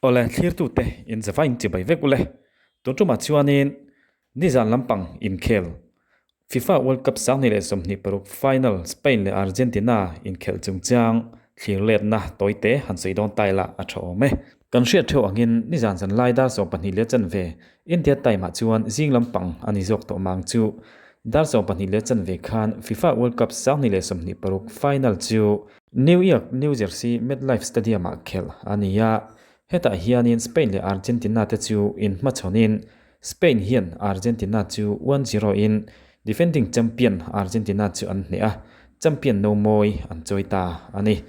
Awle, thlirtute in zava in chibai vek ule. Tun tumah chuanin nizan lampang inkhel FIFA World Cup 2026 final Spain leh Argentina inkhelh chungchang thlir letna tawite han sawi dawn ta ila a tha awm e. Kan hriat theuh angin nizan zan lai dar 12 leh chanve India time ah chuan zing lampang a ni zawk tawh mang chu. Dar 12 leh chanve khan FIFA World Cup 2026 final chu New York, New Jersey MetLife Stadium-ah khelh a ni a, hetah hianin Spain leh Argentina te chu inhmachhawnin Spain hian Argentina chu 1-0 in defending champion Argentina chu an hneh a, champion no mawi an chawi ta a ni.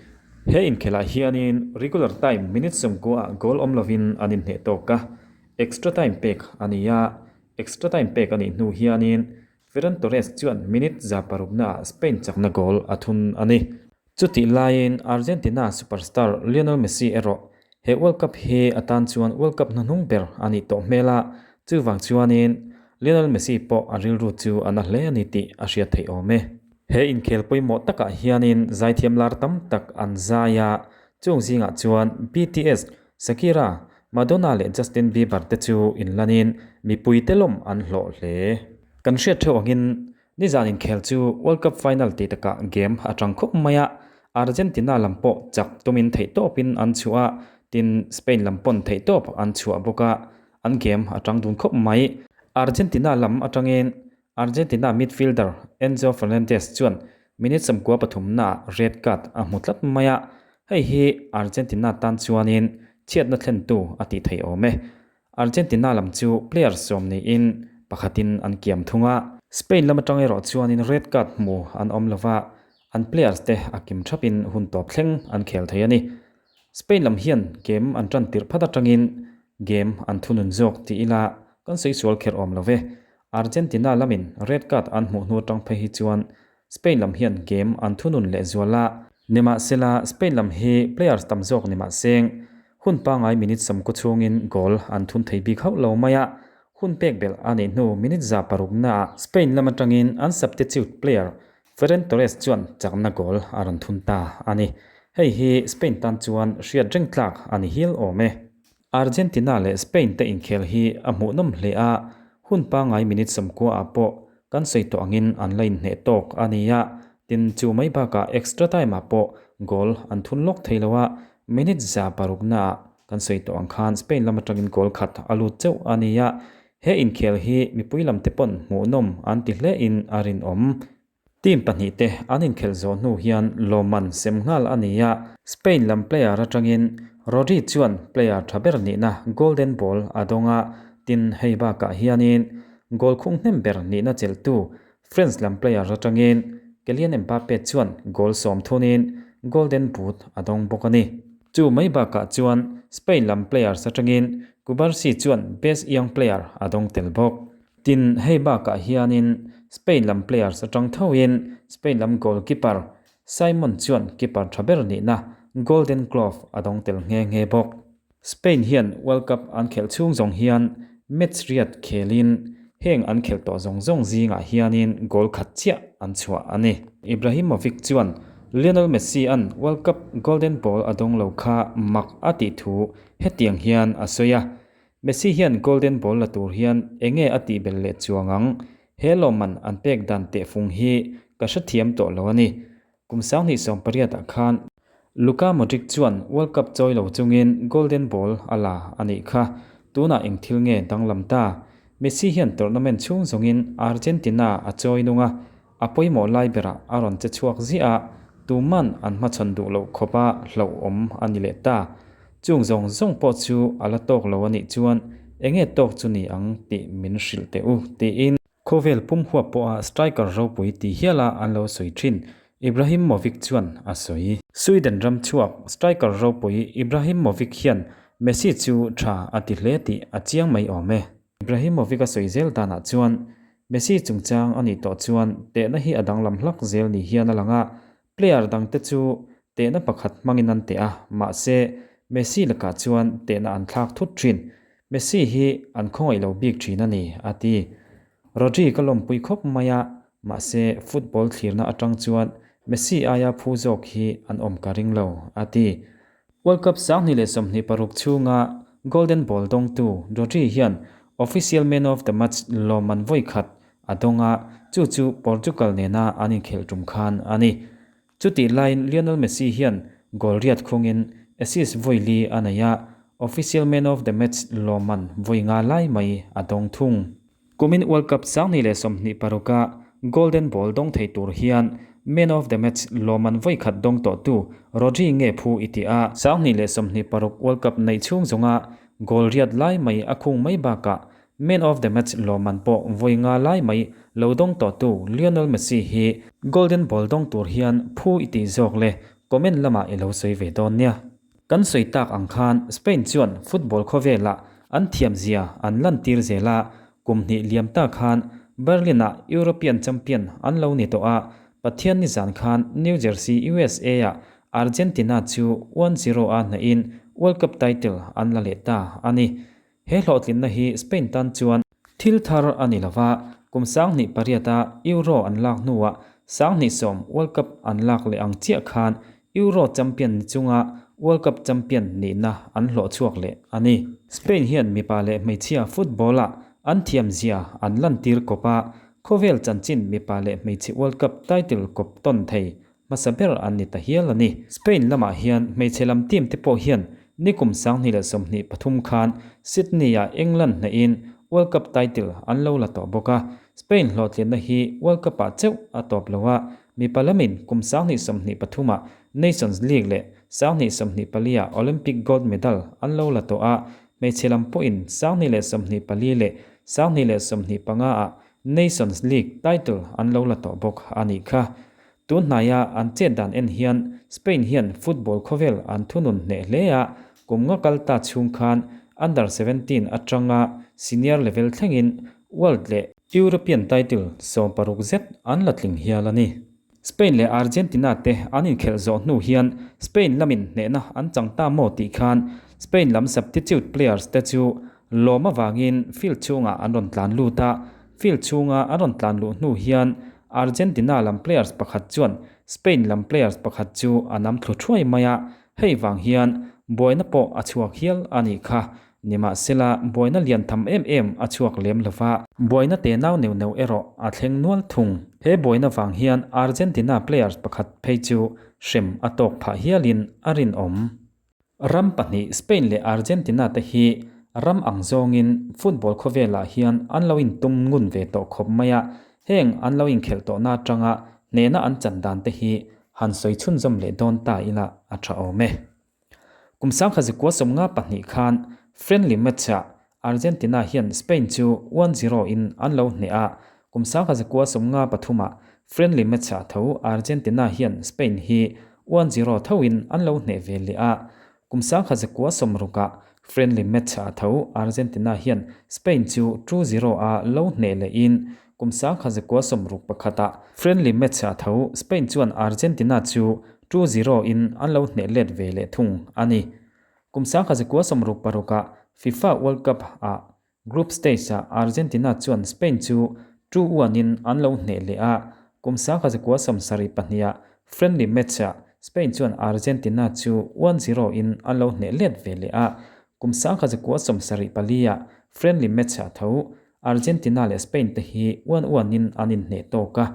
He inkhelhah hianin regular time minute 90 ah goal awm lovin an inhneh tawk a, extra time pek a ni a, extra time pek a nih hnu hianin Ferran Torres chuan minute 6%naah Spain chakna goal a thun a ni. Chutih laiin Argentina superstar Lionel Messi erawh he World Cup hi atan chuan World Cup hnuhnung ber a nih tawh hmel a, chuvang chuanin Lionel Messi pawh a rilru chu a na hle a ni tih a hriat theih awm e. He inkhel pawimawh takah hianin zaithiam lar tam tak an zai a, chung zingah chuan BTS, Shakira, Madonna leh Justin Bieber te chu inlanin mipuite lawm an hlawh hle. Kan hriat theuh angin nizan inkhel chu World Cup final tih takah game a tang khawp mai a, Argentina lam pawh chak tumin theihtawpin an chhuah a, tin Spain lam pawn theihtawp an chhuah bawk a, an game a tang dun khawp mai. Argentina lam atangin Argentina midfielder Enzo Fernandez chuan minute 93 naah red card a hmu tlat mai a, hei hi Argentina tan chuanin chhiatna thlentu a tih theih awm e. Argentina lam chu player sawm niin pakhatin an kiam thung a. Spain lam atang erawh chuanin red card hmu an awm lova, an players te a kim thapin hun tawp thleng an khel thei a ni. Spain lam hian game an tan tirh phat atangin game an thunun zawk tih ila kan sawi sual kher awm lo ve. Argentina lamin red card an hmuh hnu atang phei hi chuan Spain lam hian game an thunun leh zual a. Nimahsela, Spain lam hi players tam zawk ni mahseng hun pangai minute 90 chhungin goal an thun thei bik hauh lo mai a, hun pek belh a nih hnu minute 600 naah Spain lam atangin an substitute player Ferran Torres chuan chakna goal a rawn thun ta a ni. Hei hi Spain tan chuan hriat reng tlak a ni hial awm e. Argentina leh Spain te inkhel hi a hmuhnawm hle a, hun pangai minute 90 ah pawh kan sawi tawh angin an la inhneh tawk a ni a, tin chu mai bakah extra time ah pawh goal an thun lawk thei lo a, minute 600 naah kan sawi tawh ang khan Spain lam atangin goal khat a lut chauh a ni a, he inkhel hi mipui lam te pawn hmuhnawm an ti hle in a rinawm. Team pahnih te an inkhelh zawh hnu hian lawmman sem nghal a ni a, Spain lam player atangin Rodri chuan player tha ber nihna Golden Ball a dawng a, tin hei bakah hianin goal khung hnem ber nihna chelhtu France lam player atangin Kylian Mbappe chuan goal sawm thunin Golden Boot a dawng bawk a ni. Chu mai bakah chuan Spain lam players atangin Cubarsi chuan Best Young Player a dawng tel bawk. Tin, hei bakah hianin Spain lam players atang thoin Spain lam goalkeeper Simon chuan keeper tha ber nihna Golden Glove a dawng tel nghe nghe bawk. Spain hian World Cup an khelh chhung zawng hian match riat khelin heng an khelh tawh zawng zawng zingah hianin goal khat chiah an chhuah a ni. Ibrahimovic chuan Lionel Messi an World Cup Golden Ball a dawng lo kha mak a tih thu hetiang hian a sawi a, Messi hian Golden Ball la tur hian enge a tih belh leh chuang ang? He lawmman an pek dan tehfung hi ka hrethiam tawh lo a ni. Kum 2018 ah khan Luka Modric chuan World Cup chawi lo chungin Golden Ball a la a nih kha. Tunah eng thil nge danglam ta? Messi hian tournament chhung zawngin Argentina a chawi nung a, a pawimawh lai berah a rawn che chhuak ziah a, tuman an hmachhawn duh loh khawpa hlauhawm a ni leh ta. Chung zawng zawng pawh chu a la tawk lo a nih chuan enge tawk chu ni ang tih min hrilh teh u, tiin. Khawvel pum huap pawha striker ropui ti hiala an lo sawi thin, Ibrahimovic chuan a sawi. Sweden ram chhuak striker ropui Ibrahimovic hian Messi chu tha a ti hle tih a chiang mai awm e. Ibrahimovic a sawi zel danah chuan Messi chungchang a nih tawh chuan tehna hi a danglam hlak zel ni hian a lang a, Player dangte chu tehna pakhat hmangin an teh a, mahse Messi lakah chuan tehna an thlak thut thin. Messi hi an khawngaih lo bik thin a ni, a ti. Rodri ka lawmpui khawp mai a, mahse football thlirna atang chuan Messi aia phu zawk hi an awm ka ring lo, a ti. World Cup 2026 chhunga. Golden Ball dawngtu Rodri hian Official Man of the Match lawmman vawi khat a dawng a, chu chu Portugal nena an inkhelh tum khan a ni. Chutih laiin Lionel Messi hian goal riat khungin assist vawi li a nei a, Official Man of the Match lawmman vawi nga lai mai a dawng thung. Kumin World Cup 2026-a Golden Ball dawng thei tur hian Man of the Match lawmman vawi khat dawng tawhtu Rodri nge phu i ti a. 2026 World Cup neih chhung zawnga goal riat lai mai a khung mai bakah Man of the Match lawmman pawh vawi nga lai mai lo dawng tawhtu Lionel Messi hi Golden Ball dawng tur hian phu i tih zawk le comment lamah i lo sawi ve dawn nia. Kan sawi tak ang khan Spain chuan football khawvelah an thiamzia an lantir zel a, kum hnih liam ta khan Berlin-ah European champion an lo ni tawh a, Pathian nizan khan New Jersey, USA-ah Argentina chu 1-0 a hnahin World Cup title an la leh ta a ni. He hlawhtlinna hi Spain tan chuan thil thar a ni lova, kum 2008-a Euro an lak hnuah 2010 World Cup an lak leh ang chiah khan Euro champion ni chunga World Cup champion nihna an hlawh chhuak leh a ni. Spain hian mipa leh hmeichhia football-ah an thiamzia an lantir kawp a, khawvel chanchin mipa leh hmeichhe World Cup title kawp tawn thei hmasa ber an ni ta hial a ni. Spain lamah hian hmeichhe lam team te pawh hian nikum 2023 khan Sydney-ah England hnahin World Cup title an lo la tawh bawk a. Spain hlawhtlinna hi World Cup-ah chauh a tawp lo a, mipa lamin kum 2023-ah Nations League leh 2024-ah Olympic gold medal an lo la tawh a, hmeichhe lam pawhin 2024 leh 2025-ah Nations League title an lo la tawh bawk a nih kha. Tun hnaia an chet dan en hian Spain hian football khawvel an thunun hneh hle a, kum nga kal ta chhung khan Under 17 atanga senior level thlengin World leh European title 16 zet an la tling hial a ni. Spain leh Argentina te an inkhelh zawh hnu hian Spain lamin hnehna an chang ta maw tih khan Spain lam substitute players te chu lawm avangin field chhungah an rawn tlan lut a, field chhunga an rawn tlan luh hnu hian Argentina lam players pakhat chuan Spain lam players pakhat chu a nam thlu thuai mai a, hei vang hian buaina pawh a chhuak hial a nih kha. Nimahsela, buaina lian tham em em a chhuak lem lo va. Buaina te nau neuh neuh erawh a thleng nual thung. He buaina vang hian Argentina players pakhat phei chu hrem a tawk phah hialin a rinawm. Ram pahnih Spain leh Argentina te hi ram ang zawngin football khawvelah hian an lo intum ngun ve tawh khawp mai a, heng an lo inkhelh tawhna atanga hnehna an chan dan te hi han sawi chhunzawm leh dawn ta ila a tha awm e. Kum 1952 khan friendly match-ah Argentina hian Spain chu 1-0 in an lo hneh a, kum 1953-ah friendly match-ah tho Argentina hian Spain hi 1-0 thoin an lo hneh ve leh a, kum 1960-ah friendly match-ah tho Argentina hian Spain chu 2-0 a lo hneh lehin kum 1961-ah friendly match-ah tho Spain chuan Argentina chu 2-0 in an lo hneh let ve leh thung a ni. Kum 1966-ah FIFA World Cup-ah Group Stage-ah Argentina chuan Spain chu 2-1 in an lo hneh leh a, kum 1972-ah friendly match-ah Spain chuan Argentina chu 1-0 in an lo hneh let ve leh a, kum 1974-ah friendly match-ah tho Argentina leh Spain te hi 1-1 in an inhneh tawk a,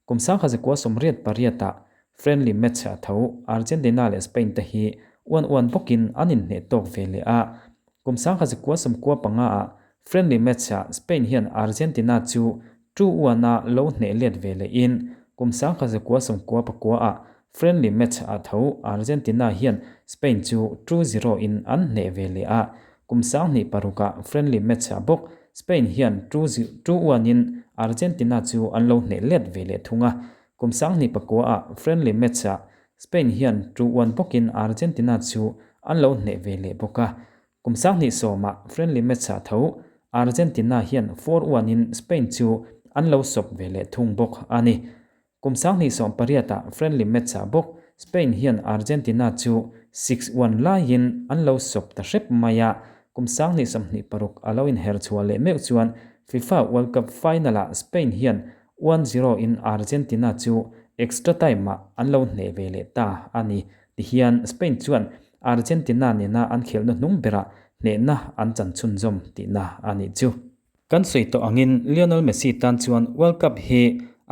Kum 1988-ah friendly match a tho Argentina leh Spain te hi uan uan bawkin an inhneh tawk ve leh a. Kum 1995-ah friendly match ah Spain hian Argentina chu 2-1 a lo hneh let ve lehin kum 1999-ah friendly match a tho Argentina hian Spain chu 2-0 in an hneh ve leh a. Kum 2006-ah friendly match ah bawk Spain hian 2-1 in Argentina chu an lo hneh let ve leh thung a. Kum 2009-ah friendly match ah Spain hian 2-1 bawkin Argentina chu an lo hneh ve leh bawk a. Kum 2010-ah friendly match ah tho Argentina hian 4-1 in Spain chu an lo sawp ve leh thung bawk a ni. Kum 2018-ah friendly match ah bawk Spain hian Argentina chu 6-1 laiin an lo sawp ta hrep mai a, kum 2026 a lo inher chhuah leh meuh chuan FIFA World Cup final-ah Spain hian 1-0 in Argentina chu extra time-ah an lo hneh ve leh ta a ni. Tihian Spain chuan Argentina nena an khelhna hnung berah hnehna an chan chhunzawm tihna a nih chu. Kan sawi tawh angin Lionel Messi tan chuan World Cup hi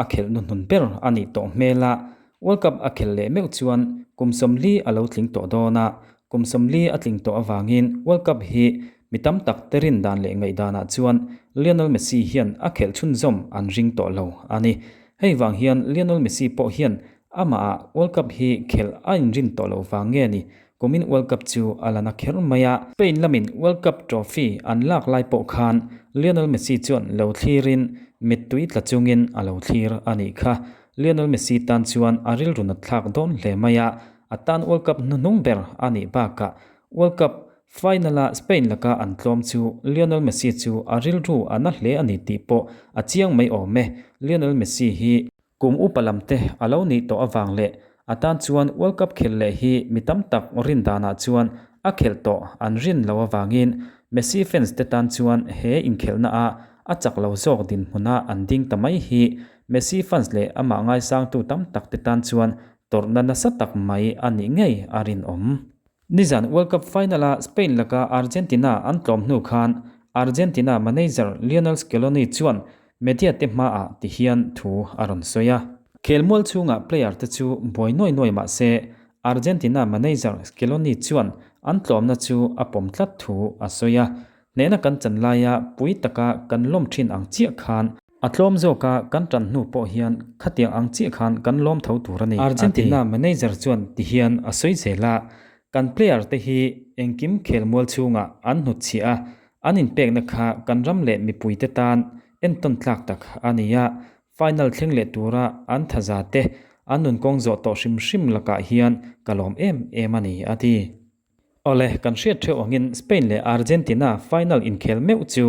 a khelh nuhnun ber a nih tawh hmel a, World Cup a khelh leh meuh chuan kum 40 a lo tling tawh dawn a, kum 40 a tling tawh avangin World Cup hi mi tam tak te rin dan leh ngaihdanah chuan Lionel Messi hian a khelh chhunzawm an ring tawh lo a ni. Hei vang hian Lionel Messi pawh hian amahah World Cup hi khelh a inrin tawh loh vang nge ni Kumin World Cup chu a la na kher mai a. Spain lamin World Cup trophy an lak lai pawh khan Lionel Messi chuan lo thlirin mittui tla chungin a lo thlir a nih kha. Lionel Messi tan chuan a rilru nat thlak dawn hle mai a, a tan World Cup hnuhnung ber a nih bakah World Cup final-a Spain laka an tlawm chu Lionel Messi chu a rilru a na hle a ni tih pawh a chiang mai awm e. Lionel Messi hi Kum upa lam te a lo nih tawh avang leh a tan chuan World Cup khelh leh hi mi tam tak rin danah chuan a khelh tawh an rin lo avangin Messi fans te tan chuan he inkhelhna a a chak lo zawk dinhmuna an ding ta mai hi Messi fans leh amah ngaisangtu tam tak te tan chuan tawrhna nasa tak mai a nih ngei a rinawm. Nizan World Cup final-a Spain laka Argentina an tlawm hnu khan Argentina manager Lionel Scaloni chuan media te hmaah ti hian thu a rawn sawi a. Khelmual chhungah player te chu buai nuai nuai mah se Argentina manager Scaloni chuan an tlawmna chu a pawm tlat thu a sawi a. Hnehna kan chan laia pui taka kan lawm thin ang chiah khan A tlawm zawka kan tan hnu pawh hian khatiang ang chiah khan kan lawm tho tur a ni, a ti. Argentina manager chuan ti hian a sawi zel a, Kan player te hi engkim khelmual chhungah an hnutchhiah a, an inpekna kha kan ram leh mipui te tan entawn tlak tak a ni a, final thleng leh tura an thaza te an nunkawng zawh tawh hrim hrim lakah hian ka lawm em em a ni, a ti. Awle, kan hriat theuh angin Spain leh Argentina final inkhel meuh chu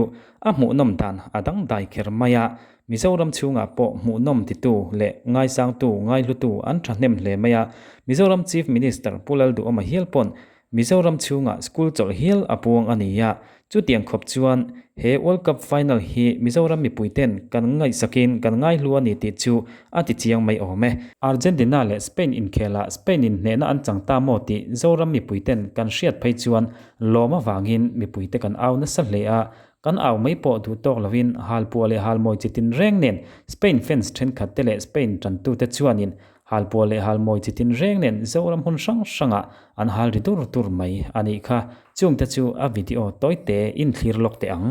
a hmuhnawm dan a dangdai kher mai a, Mizoram chhungah pawh hmuhnawm titu leh ngaisangtu, ngaihlutu an thahnem hle mai a, Mizoram Chief Minister Pu Lalduhawma hial pawn Mizoram chhungah school chawlh hial a puang a ni a, Chutiang khawp chuan he World Cup final hi Mizoram mipuiten kan ngaihsakin kan ngaihlu a ni tih chu a ti chiang mai awm e. Argentina leh Spain inkhelah Spain in hnehna an chang ta maw tih Zoram mipuiten kan hriat phei chuan lawm avangin mipuite kan au nasa hle a, kan au mai pawh duh tawk lovin halpuah leh halmawi chi tinreng nen Spain fans thenkhat te leh Spain tantute chuanin Halpuah leh halmawi chi tinreng nen Zoram hmun hrang hrangah an hal ri dur dur mai a nih kha. Chungte chu a video tawite inthlir lawk teh ang.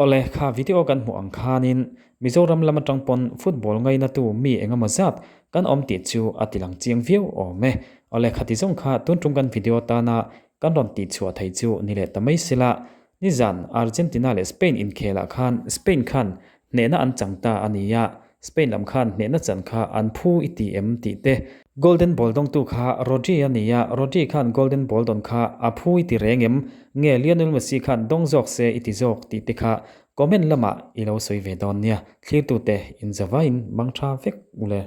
Awle, kha video kan hmuh ang khanin Mizoram lam atang pawn football ngainatu mi engemaw zat kan awm tih chu a tilang chiang viau awm e. Awle, khati zawng kha tun tum kan video tana kan rawn tihchhuah theih chu ni leh ta mai sela. Nizan Argentina leh Spain inkhelah khan Spain khan hnehna an chang ta a ni a, Spain lam khan hnehna chan kha an phu i ti em tih te. Golden Ball dawngtu kha Rodri a ni a, Rodri khan Golden Ball dawn kha a phu i ti reng em? Nge Lionel Messi khan dawng zawk se i ti zawk tih te kha comment lamah i lo sawi ve dawn nia. Thlirtute inzavain mang tha vek ule.